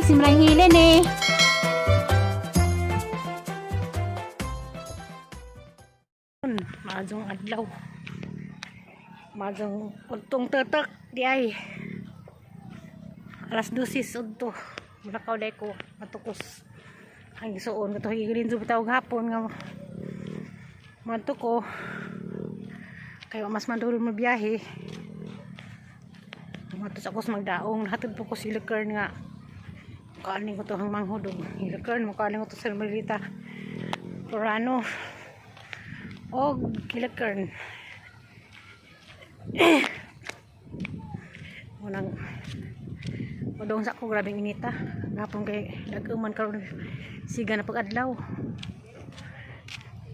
Simran Hilen eh. Maadjong adlaw. Maadjong udtong tetek di ay. Alas 12 udto. Mulakaw day ko matukos. Ang isuon kato higilin sa bitaw hapon nga madto ko. Kay mas mandulog mo biyahe. Matos ako sa magdaong. Hatod po ko si Likern nga. Kaanin ko to ang manghudog. Likern, mukaanin ko to sa Margarita. Florano og kilakern. Unang udong sa ko, grabing inita. Gapon kay nagkuman karon siga na pag-adlaw.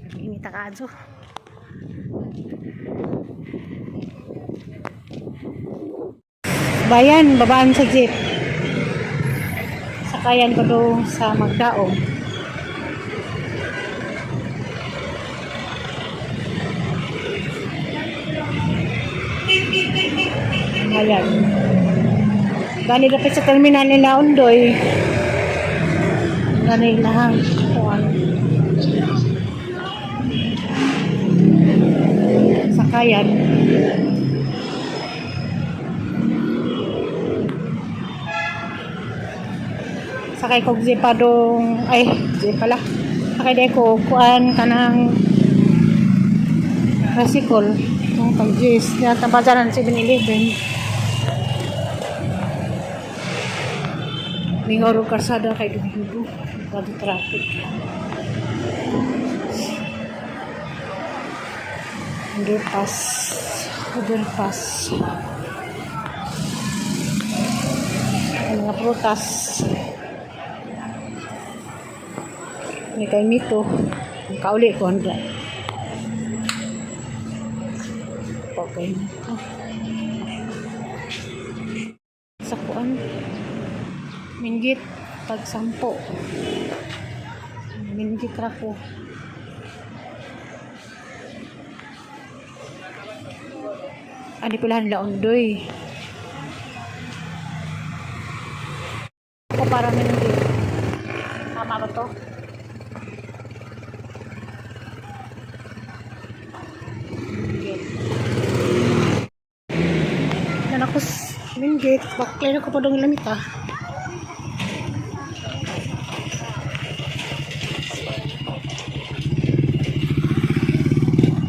Grabing inita kaadto. Bayan, babaan sa jeep. Sakayan ko doon sa Magdaong. Ayan. Gani lapit sa terminal nila Undoy. Gani lahang kuan. Sakayan. Sakay ko jeep pa dong, ay jeep pala. Sakay day ko kuan kanang tricycle itong pag jeep. Yata bazaran 7-Eleven. Mingoro karsada kay dudu grabe traffic. Underpass, overpass. Ang mga prutas. May kay mito. Ang kauli ko handa. Okay. Sa kuan. Minggit pag 10. Minggit ra ko. Ani pala nila undoy. Ako para minggit. Tama ba to? Minggit. Yan ako minggit. Baklay na ko pa dong lamit ah.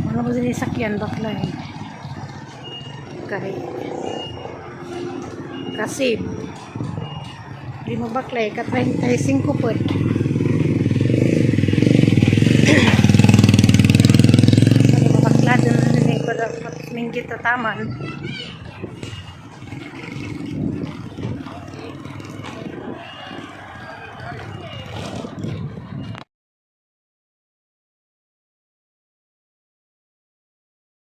Wala ba sinasakyan bakla eh. Kahit. Kasi, di mo bakla eh. Ka 35 po. Ano mo bakla doon na eh. Para minggit na taman.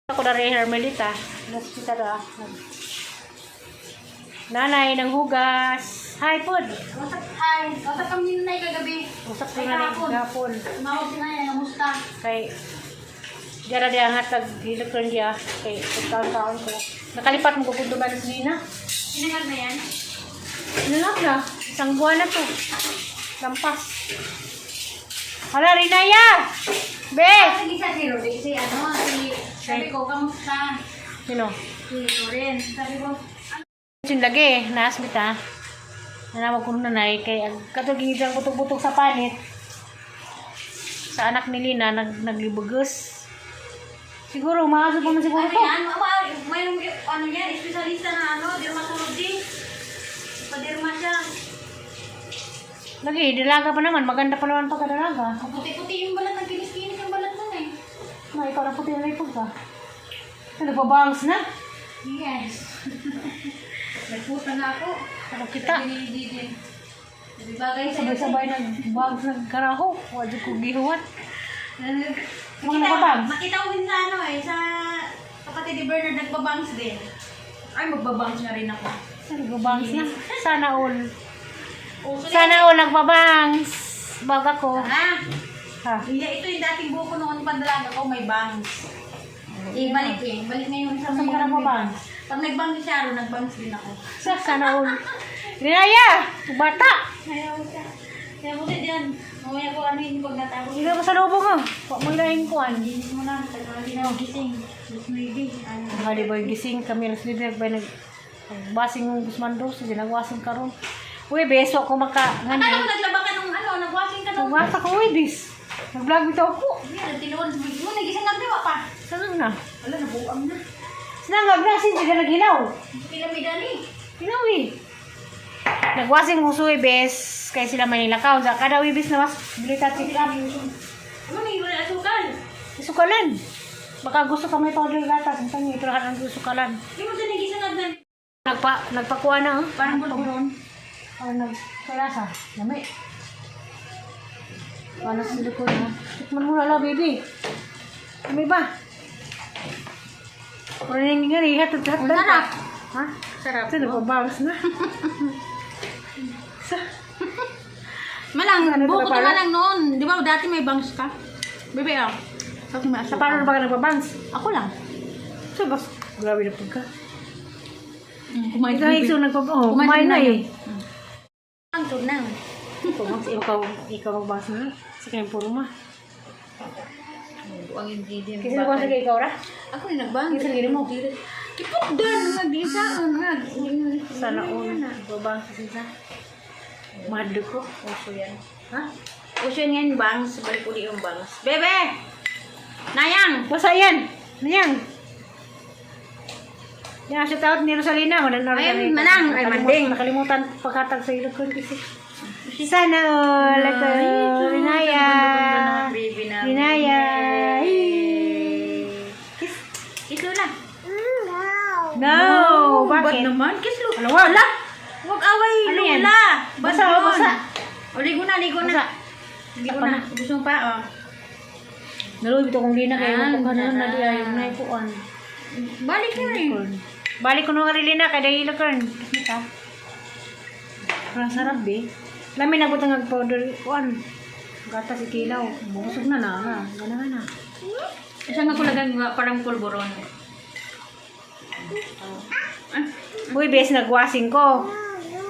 Ako na rin Hermelita. Nas kita ra. Nanay ng hugas. Hi, Pud. Usap, hi. Usap kami ni Nanay kagabi. Usap ko Ay, na rin kahapon. gapon. Tumawag si Nanay, kamusta? Kay Diara diya hatag hilakon diya kay pagkaon-kaon ko. Nakalipat mo ko kung duman sa Nina. Sinangag na yan? Ano na? Isang buwan na to. Lampas. Hala, Rinaya! Be! Kasi isa si Rudy, si ano, si... Sabi ko, kamusta? Sino? Si Loren. Sabi ko, Yung lagi, naas bita. Nanawag ko nanay kay ang katong ginidang butok-butok sa panit. Sa anak ni Lina naglibugos. Siguro maaso pa man siguro ano to. yan? Mayroong ano yan, espesyalista na ano, dermatolog din. Paderma siya. Lagi dalaga pa naman, maganda pa naman pagka dalaga. Ang puti-puti yung balat, ang kinis-kinis yung balat nun eh. Na ikaw na puti na ipog ka. Ano nagbabangs na? Yes. Nagputa na ako. Ano kita? Sabi ni Didi. Sabi bagay sa'yo. Sabay-sabay nagbangs nagkaraho. Wa jud ko gihuwat. Mga Makita, nagbabangs. makita ko din sa ano eh, sa kapatid ni Bernard nagbabangs din. Ay, magbabangs na rin ako. Nagbabangs na. Sana all. Uso na Sana all nagbabangs. Baga ko. Ha? Ha. Iya, ito yung dating buko noon pandalaga ko, may bangs. Eh, balik eh. Balik ngayon sa Saan ka nagbabangs? Pag nagbangs si Sharon, nagbangs din ako. Sana all. Rinaya! Bata! Ayaw siya. Kaya mo siya dyan. Mamaya ko ano yung pag natapos. Hindi ka sa lubong ah. Wa mo laing kuan. Linis mo lang. Tagal din ako gising. 9. Ano? Hali boy gising kami alas 9 ba nag basing Guzman dos sige nagwasing karon. Uy, beso ko maka Akala ko ngani. naglaba ka nung ano, nagwashing ka nung. Nagwasa ko uy, bis. Nag-vlog bitaw ko. Hindi, nagtinuan. Mo, nagising lang diwa pa. Saan na? Wala, nabuang na. Sinangag na sin sige naghilaw. Pilamidani. Hilaw eh. Nagwasing ko suy bes kay sila Manila ka. Unsa kada wibis na mas bilita check up. Ano, nang na asukal. Sukalan. Baka gusto ka may powder gatas. Unsa ni turahan ang sukalan. Hindi mo siya nagising agad. Nagpakuha na oh. Parang bulburon. Oh, nagkalasa. Lami. Paano sa likod na? Tikman mo na lang, baby. Lami ba? Puro na yung nga, ihat at Ang sarap. Ha? Sarap. Ito, nagpabangs na. Sa, Malang, Ano buko to pala? malang noon. Di ba dati may bangs ka? Bebe, ah. Sa may sa paano na ba ka nagpabangs? Ako lang. So, bas, grabe na pagka. Kumain. Ikaw, ikaw, nagpab- oh, kumain na eh. Ang tunang. Ikaw, ikaw, ikaw magbangs na. Sa kanyang puro ma. Ang ingredient. Kasi nagbangs na ikaw ra? Ako rin nagbangs. Kasi gini mo. Kipot dan, nag-isa. Sana all. Nagpabangs kasi sa. Madlo ko. Uso yan. Ha? Uso yan ngayon, bangs. Balik uli yung bangs. Bebe! Nayang! Basta yan. Nayang. Yan, shout out ni Rosalina. Wala na Ay, manang. Ay, manding. Nakalimutan pagkatag sa ilog ko kasi. Sana all. Ito, Rinaya. Baby na. Rinaya. Kiss. Kiss Lola. No. Ba't Bakit? naman? Kiss Lola. Ano, wala. Huwag away, Ano yan? Lola. Basa, oh, basa. O, ligo na, ligo na. Basa. Ligo na. Gusto mo pa, oh. Naluwi ito kong lina kayo. Ah, Kung kanon na sarap. di ayaw na ikuan. Balik na rin. Balik ko nung Lina kay dahil ilokon. Kita. Parang sarap eh. Lami na butang ang powder kuan. Gatas ikilaw. Busog na na. Na. Gana na na. Isa nga kulagang nga, parang pulburon. Uy, bes, nagwasing ko.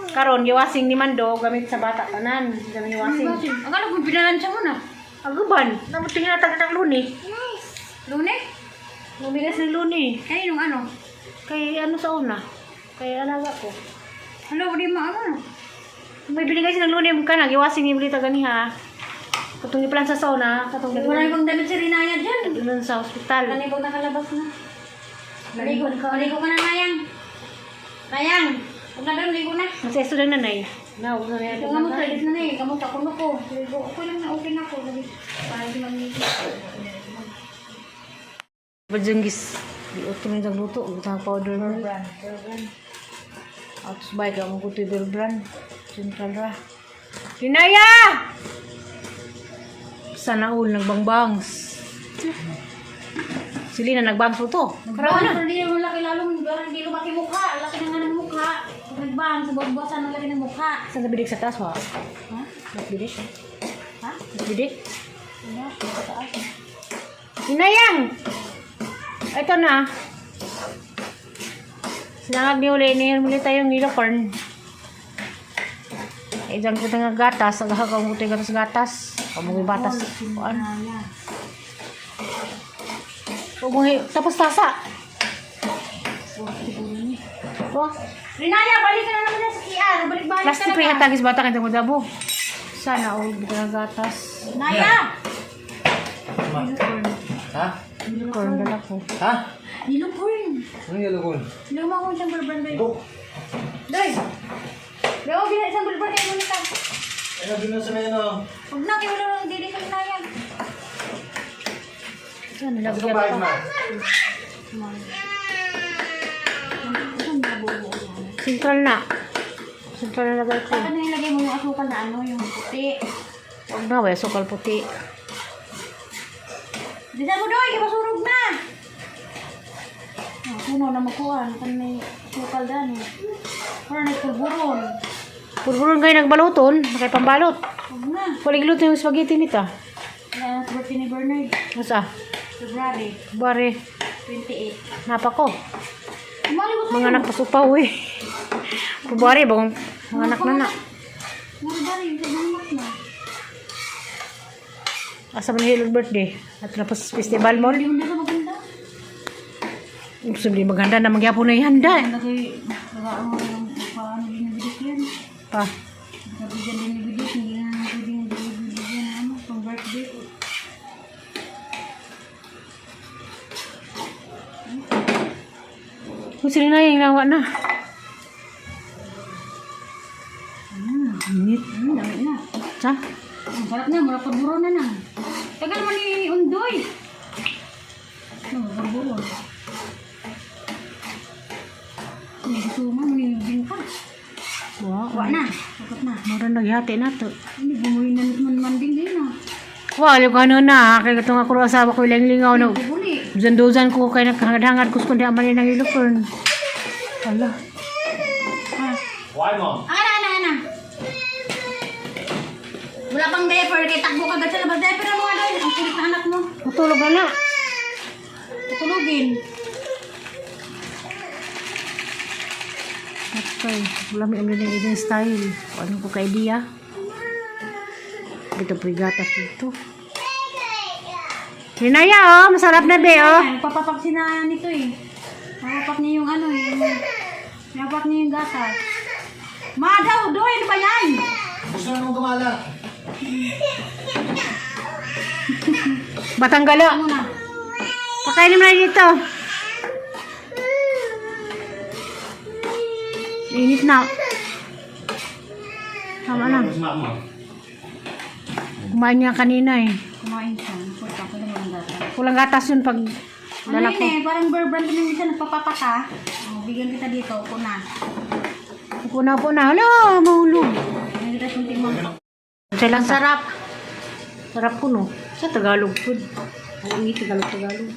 Karon, giwasing ni Mando gamit sa bata tanan. Gamit ni wasing. Akala ko pinalansya mo na. Aguban, namot tinatag ng luni. Lune? Lumigas ng luni. Kaya nung ano? Kay ano sa una? Kay alaga ko. Hello, di mo ano? May binigay siya ng luni ka na, giwasing ni Blita gani ha. Katong giplan sa sauna, katong Wala ibang damit si Rinaya dyan. doon sa ospital. Wala ibang nakalabas na. Maligo, maligo ka na, Nayang. Nayang! Huwag na doon, ligo na. Mas eso lang nanay. Na, huwag na Ito nga mo, toilet na na eh. Kamusta kuno ko. Ligo, okay lang na, okay na ako. Parang di mag- Bajanggis. Di otro ni luto, butang powder na. Brand. Brand. Atos bay ka mo kutoy beer brand. Central ra. Linaya! Sana all nagbangbangs. Sili na nagbangs po to. Karawan na. Hindi mo laki lalo, parang hindi lumaki mukha. Laki na nga ng mukha. Pag nagbang, sa buwan-buwasan ang laki ng mukha. Saan sa bidik sa taas wa? Ha? Bidik? Ha? Bidik? Wala, sa taas. Inayang! Ito na. Sinangag ni uli, nihil muli tayong unicorn. Eh, dyan ko nga gatas. Ang gagawin ko tayo gatas gatas. Kamugi batas. Kuan. Naya. Umuhi. Tapos tasa. Oh, Rinaya, balik ka na naman na sa PR. Balik-balik ka plastic na. pa yung hatagis bata kita mo dabo. Sana all nga gatas. Naya! Ha? Unicorn dala ko. Ha? Nilukorn. Anong yellow corn? Luma ko isang bulban doy. Go! Doy! Luma ko isang bulban kayo muna ka. Ano binasa na yun oh? Huwag na, kayo lang dili sa Rinaya. Saan Asa nilagyan ka bayad pa? ma? Isang buo yan. Central na. Central na lagay ko. Saka nilagay mo yung asukal na ano, yung puti. Huwag na, wala sukal puti. Bisa mo doy, kay masurog na. Oh, puno na makuha, kan may asukal dan eh. Wala na pulburon. Purpuron kayo nagbaluton, nakay pambalot. Huwag na. Walang luto yung spaghetti nito. Wala na sa birthday ni Bernard. Masa? February Bare, 28. napa ko. Umali ko Mga anak pasupaw eh. February, bagong Mga anak na na. Mura ba rin? Sa mga anak na. Asa man hilod birthday? At tapos festival mall. Hindi mo na maganda. Gusto hindi maghanda na magyapon na ihanda. Maganda kay, baka ang paano binibidik yan. Pa. Baka bigyan binibidik, hindi na pwedeng bibigyan ano, pang birthday. Kung sino na yung lawa na. Init. Dami na. Sa? Ang sarap na, mura pagburo na na. Tagal man ni Undoy. Ano, pagburo. May gusto mo, may bingka. Wow. Wa na, sapat na. Mura naghihati na to. Hindi, bumuhin na man man din din na. Wow, alam ko ano na. Kaya itong ako asawa ko ilang lingaw na. Bubuli. Dusan-dusan ko kay naghangad-hangad ko kundi aman ng ilokon. Ala. Ah. Why mo? Ana, ana, ana. Wala pang diaper, kay takbo ka agad sa labas. Diaper mo nga doon. Ang kulit na anak mo. Matulog na na. Tutulugin. Okay. Wala may amlin ng ibang style. Kung ano ko kay idea. Dito prigatas dito. Ninaya oh, masarap na be oh. Ay, papapak si na nito eh. Papapak niya yung ano eh. Papapak niya yung gatas. Ma daw, doy, ano ba yan? Gusto na nung gumala. Batanggalo. Ano na? Pakainin mo na dito. Init na. Tama na. Mas mama. Kumain niya kanina eh. Kumain siya. Puta, ko lang yung gatas. Kulang gatas yun pag Ano dala yun ko. eh, parang bear brand din minsan nagpapapaka. Oh, bigyan kita dito, upo na. Upo na, upo na. Hala, mahulog. Bigyan kita kunting mga. Ang sarap. Sarap ko no. Sa Tagalog food. Oo, hindi Tagalog, Tagalog.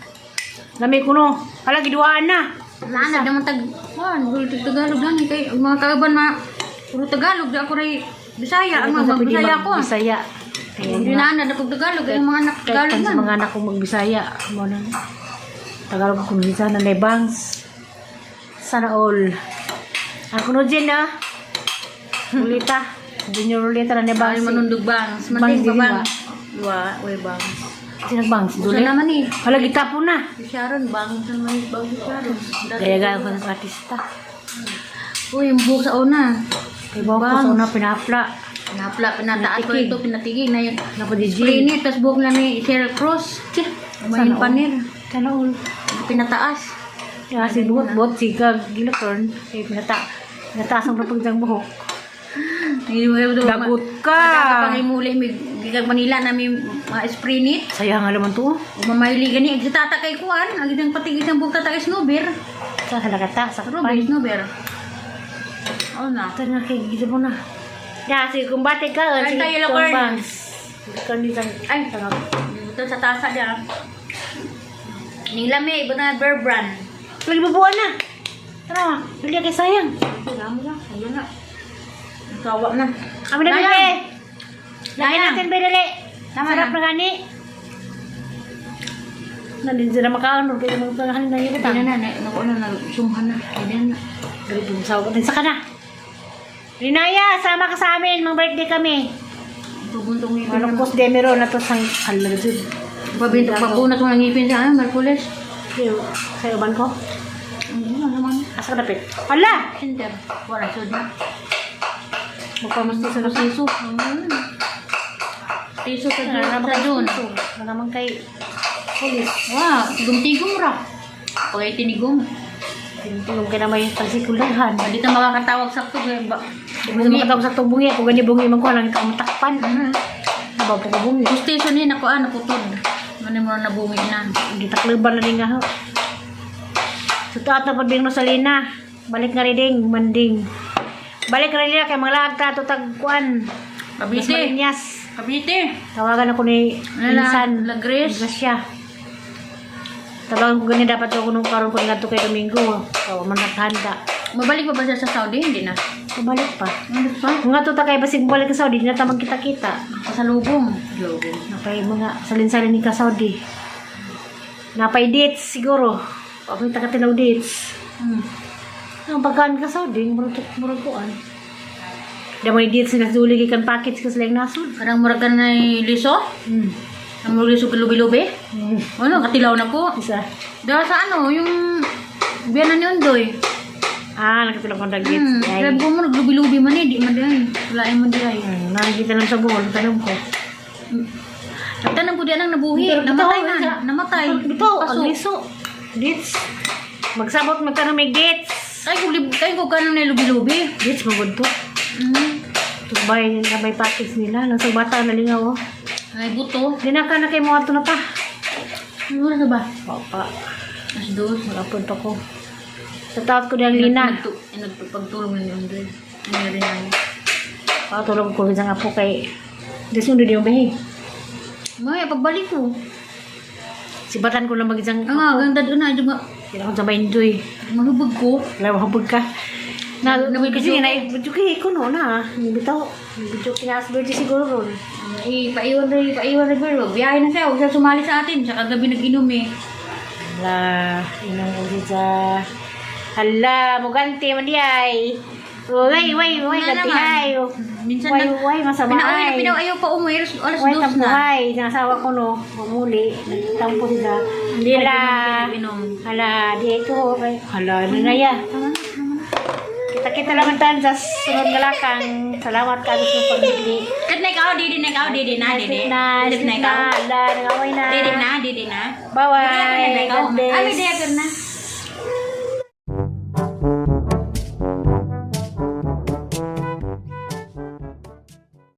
Lami ko no. Hala, giduaan na. Wala na, naman tag... Wan, puro Tagalog lang eh. Kay, ang mga kauban na puro Tagalog, di ako rin Bisaya. Ang mga Bisaya ko. Ah. Bisaya. Hindi na na, ako Tagalog. Ang mga anak Kahit Tagalog sa man. mga anak kong magbisaya. Mo na. Tagalog ako minsan na bangs. Sana all. Ang kuno dyan ah. Rulita. Junior rulita na Ay, bangs. manundog bangs. Bangs Manding din ba ba? bangs? Wa, way bangs. Sinagbangs. Gusto Duli. naman eh. Hala, gitapo na. Si Sharon, bangs naman eh. Bangs si Sharon. Gaya gaya ko ng artista. Uy, yung buhok sa una. Kay bawa ko sa una pinapla. Pinapla, pinataas ko Pinatigig. ito, pinatigig na yun. Napadijil. Prinit, tas buhok na ni Cheryl Cross. Sana May all. panir. Sana all. Pinataas. Ya, si buot buot si kag gilakorn. Kay pinata. Pinataas ang rapag buhok. Dagot ka. Pangimuli, may gigag Manila na may mga sprinit. Sayang nga naman to. Umamayli gani sa tata kay kuan, ang isang patig isang buhok tata kay snowbear. Sa halakata, sa Pero kapay. snowbear. Oh na. Ito na kay gito mo na. Ya, sige kumbate ka. Ay, Sige, tayo, Lakorn. bangs. Lakorn dito. Ay, ito sa tasa diyan. Ning lami, iba na bear brand. Lagi bubuan na. Tara, dali kay sayang. Wala mo na, wala na. Kawa na. Kami na Sayang. bebe. Lagi Sayang. natin be dali. Tama Sarap na. na gani. Nandun sila makaon, kaya magpagahan na yun. Hindi na na, naku na, sumhan na. Hindi na. Dali bumsaw ko. Sa ka na. Rinaya, sama ka sa amin. Mang birthday kami. Bubuntong ngipin. Manukos demero na to sang alagad. Pabintok, pabunat mo ng ngipin sa ano, Merkules. Sa uban ko. Hindi na naman. Asa ka dapit? Hala! Center. Wala, sud na. Magpamusto sa Piso. Piso sa Wala naman sa kay June. Wala naman kay pulis. Wow, tigom-tigom ra. Pagay tinigom. Tinutulong ka na may pagsikulaghan. Hindi ta makakatawag sakto kay ba. Hindi mo makatawag sa tubungi. Kung ganyan bungi man ko, lang ikaw matakpan. Aba po ko bungi. Station ni nako ah, naputod. Mano mo na bungi na. Hindi takluban na rin nga ho. So taat na pabing Rosalina. Balik nga rin ding, manding. Balik rin nila kay mga laag ta tutagkuan. Cavite. Marinas. Cavite. Tawagan ako ni Lala, Insan. La Grace. Gracia. Tawagan ko ganyan dapat ako nung karon ko ngadto kay Domingo. Tawa man naghanda. Mabalik pa ba siya sa Saudi? Hindi na. Pabalik pa. Ano pa? Nga to ta kay basig balik ka Saudi, di na ta magkita-kita. Pasalubong. Lubong. Napay mga salin-salin ni ka Saudi. Napay dates siguro. Ako yung taga-tinaw dates. Ang pagkaan ka Saudi, murag murag kuan. Damay dito sila suli gikan package ko sila yung nasod. Parang murag ka na liso. Ang murag liso kalubi-lubi. Ano, katilaw na po. Isa. Dahil sa ano, yung biyanan ni Undoy. Ah, nakatulog kong dagit. Ay. Grabe ko mo, naglubi-lubi man eh. Di man di ay. Wala mo di ay. Nakikita lang sa buhol, tanong ko. Nagtanong ko di anang nabuhi. Pero Namatay bitaw, na. Namatay. Bitaw, Paso. ang liso. Dits. Magsabot magtanong may dates. Kay ko kanang na lubi-lubi. Dates, magod to. Tubay, nabay package nila. Nasa bata na lingaw, oh. Ay, buto. Di na ka na kay mga na pa. Ano oras na ba? Papa, 2:00. magapon pa ko. Sa taot ko diyang lina. Nagpagtulong na ni Undoy. Ano rin na. Patulog ko isang apo kay Desundo di yung behi. Maya, pagbalik ko. Sibatan ko lang mag-isang Ang nga, ganda doon na. Juga, Hindi ako sa ma-enjoy. mahubog ko. Wala mahubog ka. Na, Nabibidyo kasi na, video kay ko no na. Bitaw. Video kinaas birthday siguro ron. Eh, paiwan rin, paiwan rin pero biyahe na siya. Huwag siya sumali sa atin. Sa kagabi nag-inom eh. Hala, inong ko siya. Hala, muganti man di ay. Uy, uy, uy, Nga ganti naman. ay. Minsan Uy, uy, masama Pinauwi na ay. pinauayaw pa umuwi. Alas, alas Uy, dos na. tampuhay. Ang asawa ko no, mamuli. Nagtampo sila. Hindi Hala, nag-inom. hala, di ito. Okay. Hala, ano na ya. Kita-kita lang ang tan sa sunod nga lakang. Salamat ka sa pagbili. Kat na ikaw, didi na ikaw, didi na, didi. Sleep na, Sleep sleep na na. ikaw. Hala, nangaway na. Didi na, didi na. Bye-bye. Didi na ikaw. God bless. Ay, may diaper na.